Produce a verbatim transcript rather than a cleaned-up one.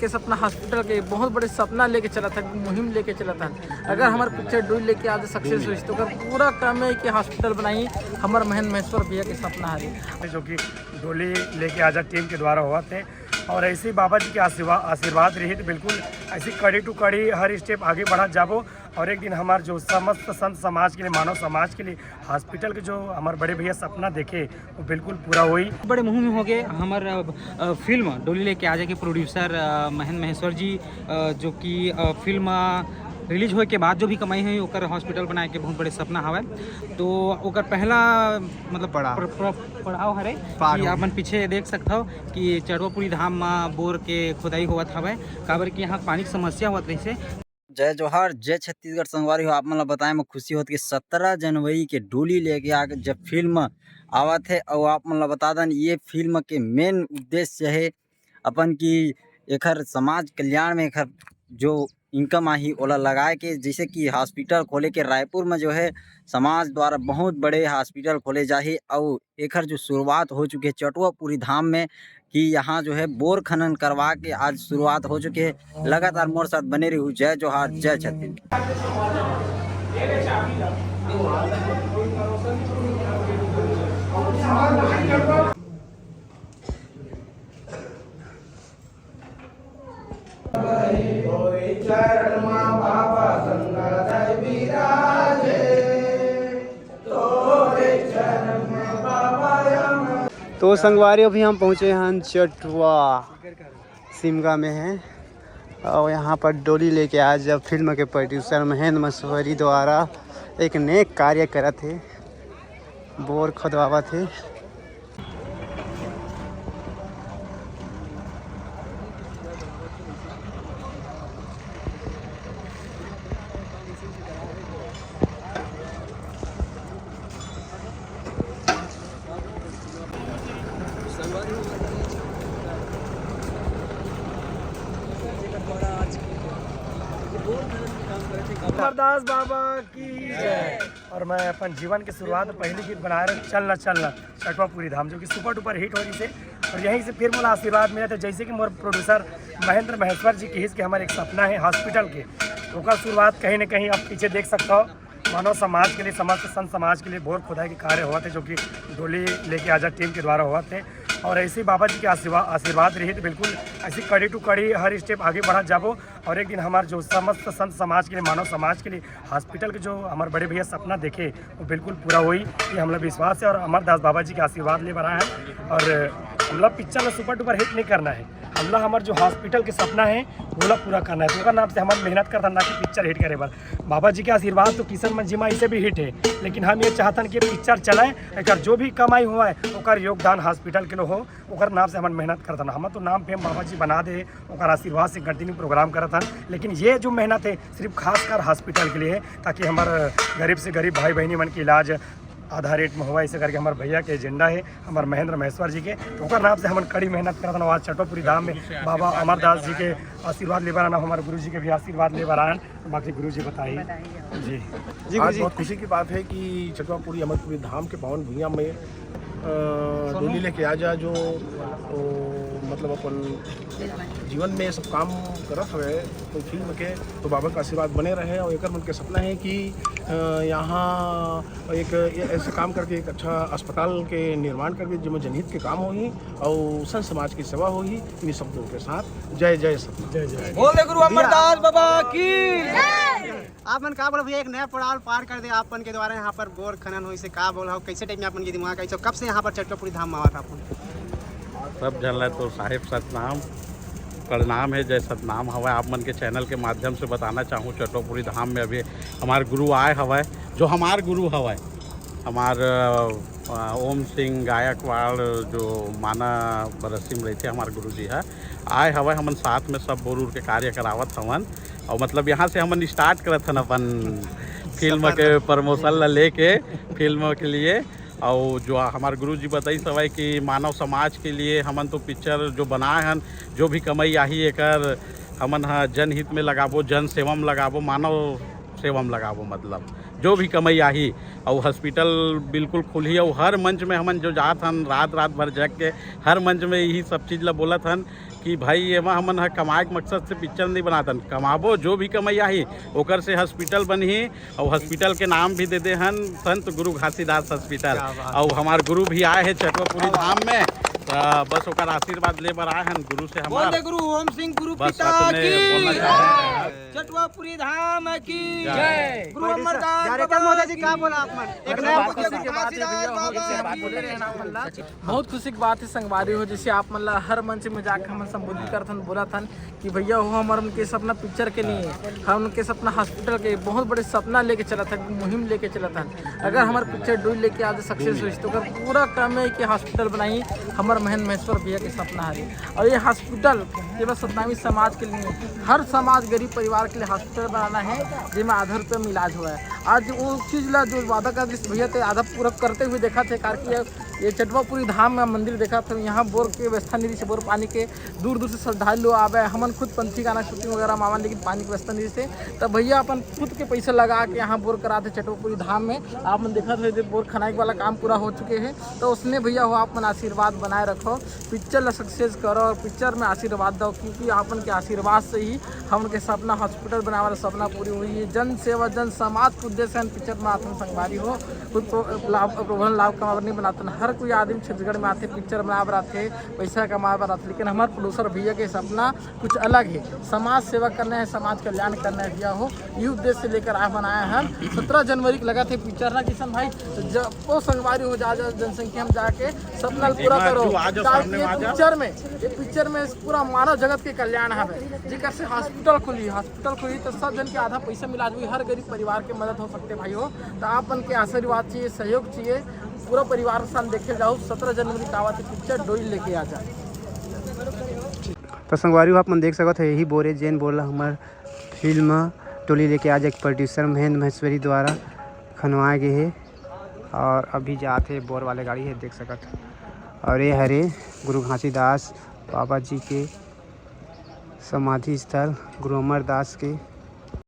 के सपना हॉस्पिटल के बहुत बड़े सपना लेके चलत हन, मुहिम लेके चलत हन। अगर हमर पिक्चर डोली लेके आज सक्सेस होइस तो ओकर पूरा काम है कि हॉस्पिटल बनाई। हमर महेंद्र महेश्वर भैया के सपना हरे। जो कि डोली लेके आजा टीम के द्वारा होवत हे और ऐसे ही बाबा जी के आशीर्वाद आशीर्वाद रही तो बिल्कुल ऐसी कड़ी टू कड़ी हर स्टेप आगे बढ़त जाबो। और एक दिन हमार जो समस्त संत समाज के लिए, मानव समाज के लिए हॉस्पिटल के जो हमार बड़े भैया सपना देखे, वो बिल्कुल पूरा होई। बड़े मुहिम हो गए हमर अ, अ, फिल्म डोली लेके आजा के प्रोड्यूसर अ, महेंद्र महेश्वर जी अ, जो कि अ, फिल्म रिलीज होए के बाद जो भी कमाई हुई ओकर हॉस्पिटल बनाए के बहुत बड़े सपना हवय। तो ओकर पहला मतलब पड़ाव। प्र- प्र- पड़ाव हरे पार कि हो। अपन पीछे देख सकत हव कि चटवापुरी धाम म बोर के खुदाई होवत हवय, काबर कि यहाँ पानी के समस्या होवत रहिसे। जय जोहार, जय छत्तीसगढ़ संगवारी हो। आप मन ला बताए म खुशी होत कि सत्रह जनवरी के डोली लेके आके जब फिल्म आवत हे, अउ आप मन ला बता दन ये फिल्म के मेन उद्देश्य हे अपन कि एखर समाज कल्याण में एखर जो इनकम आही ओला लगाए के, जैसे कि हॉस्पिटल खोले के रायपुर में जो है समाज द्वारा बहुत बड़े हॉस्पिटल खोले जाही, अउ एखर जो शुरुआत हो चुके हे चटुआपुरी धाम में कि यहाँ जो है बोर खनन करवा के आज शुरुआत हो चुके हे। लगातार मोर साथ बने रहू। जय जोहार, जय छत्तीसगढ़। तो संगवारी, अभी हम पहुँचे हैं चटवा, सिमगा में है। और यहाँ पर डोली लेके आज जब फिल्म के प्रोड्यूसर महेंद्र मसवरी द्वारा एक नेक कार्य करत हे, बोर खोदवावत हे। अमरदास बाबा की जय। और मैं अपन जीवन के शुरुआत में पहली गीत बनाए रहे चलना चलना चटवापुरी धाम, जो कि सुपर डुपर हिट हो रही से। और यहीं से फिर मोला आशीर्वाद मिला था, जैसे कि मोर प्रोड्यूसर महेंद्र महेश्वर जी कहिस कि हमारे एक सपना है हॉस्पिटल के, ओकर शुरुआत कहीं ना कहीं आप पीछे देख सकता हो। मानव समाज के लिए, समस्त संत समाज के लिए बोर खुदाई के कार्य होवत हे, जो कि डोली लेके आजा टीम के द्वारा होवत हे। और ऐसे ही बाबा जी के आशीर्वाद आशीर्वाद रही तो बिल्कुल ऐसी कड़ी टू कड़ी हर स्टेप आगे बढ़त जाबो। और एक दिन हमार जो समस्त संत समाज के लिए, मानव समाज के लिए हॉस्पिटल के जो हमार बड़े भैया सपना देखे, वो बिल्कुल पूरा होई, ये हमला विश्वास है। और अमरदास बाबा जी के आशीर्वाद ले बर आए हैं। और हमला पिक्चर ला सुपर डुपर हिट नहीं करना है, हमला हमार जो हॉस्पिटल के सपना है, वोला पूरा करना है। तो ओकर नाम से हमार मेहनत करता ना कि पिक्चर हिट करे बर। बाबा जी के आशीर्वाद तो किशन मंझी मा ऐसे भी हिट है, लेकिन हम ये चाहतन कि पिक्चर चलाए, एकर जो भी कमाई हुआ है ओकर योगदान हॉस्पिटल के लिए हो, ओकर नाम से हमन मेहनत करत हन। हमन तो नाम फेम बाबा जी बना दे, ओकर आशीर्वाद से कंटिन्यू प्रोग्राम करत हन, लेकिन ये जो मेहनत है सिर्फ खासकर हॉस्पिटल के लिए है, ताकि हमार गरीब से गरीब भाई बहनी मन के इलाज आधा रेट में होवय, ऐसे करके हमार भैया के एजेंडा है, हमार महेंद्र महेश्वर जी के। तो ओकर नाम से हमन कड़ी मेहनत करत हन। आज चटवापुरी धाम में बाबा अमरदास जी के आशीर्वाद ले बर आना, हमार गुरु जी के भी आशीर्वाद ले बर आन। बाकी गुरु जी बताइए। जी। जी, आज जी। बहुत खुशी की बात है कि चटवापुरी अमरपुरी धाम के पावन भुइयां में, अ, डोली लेके आ जा, जो, तो, मतलब, अपन जीवन में सब काम करत हवे, तो फिल्म के, तो बाबा का आशीर्वाद बने रहे। और एकर मन के सपना है कि, अ, यहाँ एक, ये ऐसे काम करके एक अच्छा अस्पताल के निर्माण करके, जेमा जनहित के काम होही और संत समाज की सेवा होही। इन्हीं शब्दों के साथ जय जय सतनाम। जय जय। बोल दे गुरु अमरदास बाबा की। आप मन का बोला भैया, एक नया पड़ाव पार कर दे, आप मन के द्वारा यहाँ पर बोर खनन होइसे, का बोला हो, कैसे टाइप में आप मन के दिमाग आई, तो कब से यहाँ पर चटवापुरी धाम में आवा था आप मन? सब झन ला तो साहेब सतनाम, प्रणाम है, जय सतनाम हवय। आप मन के चैनल के माध्यम से बताना चाहूँ, चटवापुरी धाम में अभी हमार गुरु आए हवय, जो हमार गुरु हवय, हमार, अ, ओम सिंह गायकवाड़, जो माना बरसी में रहिथे हमार गुरु जी ह, आए हवय, हमन साथ में सब बोर उर के कार्य करावत हवन। और मतलब यहाँ से हमन स्टार्ट करत हन अपन फिल्म के प्रमोशन ला लेके, फिल्म के लिए। और जो हमार गुरु जी बताइस हवय कि मानव समाज के लिए हमन तो पिक्चर जो बनाए हन, जो भी कमाई आही एकर हमन ह जनहित में लगाबो, जन सेवा में लगाबो, मानव सेवा में लगाबो, मतलब जो भी कमाई आही। और हॉस्पिटल बिल्कुल खुलही और हर मंच में हमन जो जात हन, रात रात भर जग के हर मंच में यही सब चीज़ ला बोलत हन कि भाई, एमा हमन ह कमाए के मकसद से पिक्चर नहीं बनातन, कमाबो, जो भी कमाई आही ओकर से हॉस्पिटल बनही, और हॉस्पिटल के नाम भी दे दे हन संत गुरु घासीदास हॉस्पिटल। क्या बात। और हमार गुरु भी आए हैं चटवापुरी धाम में, तो बस ओकर आशीर्वाद ले बर आए हन गुरु से बोल हमार। दे गुरु ओम सिंह गुरु बस पिता अतने की। बोलना चाहते हैं। चटवापुरी धाम की जय। गुरु अमरदास डायरेक्टर बाबा महोदय जी, की। का बोला आप मन? एक नया खुशी की बात है भैया, हो जैसे आप बोले रहे हैं आप मन ला। बहुत खुशी की बात है संगवारी हो, जैसे आप मन ला हर मंच में जाके हमन संबोधित करथन, बोलथन कि भैया हो, हमर उनके सपना पिक्चर के नहीं है, हम उनके सपना हॉस्पिटल के, बहुत बड़े सपना लेके चलत हन, मुहिम लेके चलत हन। अगर हमार पिक्चर डोली लेके आज सक्सेस होइस तो ओकर पूरा काम है कि हॉस्पिटल बनाई, हमर महेंद्र महेश्वर भैया के सपना हरे। और ये हॉस्पिटल केवल सतनामी समाज के लिए नहीं, हर समाज गरीब परिवार के लिए हॉस्पिटल बनाना है, जेमा आधा रुपये में इलाज हुआ है। आज वो चीज़ ला जो वादा कर दिस भैया थे, आधा पूरा करते हुए देखा थे, कार की ये चटवापुरी धाम में मंदिर देखा था, यहाँ बोर के व्यवस्था नहीं रही, बोर पानी के दूर दूर से श्रद्धालु आवे। हमन खुद पंथी गाना शूटिंग वगैरह मावन, लेकिन पानी के व्यवस्था नहीं रही, तब भैया अपन खुद के पैसा लगा के यहाँ बोर कराते चटवापुरी धाम में। आप मन देखा थे बोर खनाई वाला काम पूरा हो चुके हैं, तो उसने भैया हो आप मन आशीर्वाद बनाए रखो, पिक्चर ला सक्सेस करो और पिक्चर में आशीर्वाद दो, क्योंकि आप मन के आशीर्वाद से ही हम उनके सपना हॉस्पिटल बनावे वाला सपना पूरी हुई है। जन सेवा जन समाज के उद्देश्य से पिक्चर बनाथन संगवारी हो। खुद तो लाभ प्रभुधन लाभ कमावर नहीं बनाथन, हर कोई आदमी छत्तीसगढ़ में आते पिक्चर बनाए बर आते, पैसा कमाए बर आते, लेकिन हमारे प्रोड्यूसर भैया के सपना कुछ अलग है, समाज सेवा करना है, समाज कल्याण करना है भैया हो। ये उद्देश्य लेकर आप बनाए हैं। सत्रह जनवरी को लगा थे पिक्चर ना किशन भाई, तो जब वो संगवारी हो जा, जा जनसंख्या में जाके सपना पूरा करो। ताकि ये पिक्चर में, ये पिक्चर में पूरा मानव जगत के कल्याण हवे, जेकर से हॉस्पिटल खुली, हॉस्पिटल खुली तो सब जन के आधा पैसा मिला दी, हर गरीब परिवार के मदद हो सकते भाई हो। तो आप मन के आशीर्वाद चाहिए, सहयोग चाहिए, पूरा परिवार के साथ देखे जाओ। सत्रह जनवरी का आवत पिक्चर डोली लेके आ जा। तो संगवारी हो, आप मन देख सकत हो, यही बोरे जेन बोला हमर फिल्म डोली लेके आ जा के प्रोड्यूसर महेंद्र महेश्वरी द्वारा खनवाए गए हे। और अभी जात हे बोर वाले गाड़ी हे, देख सकत हो। और ये हरे गुरु घासीदास बाबा जी के समाधि स्थल, गुरु अमरदास के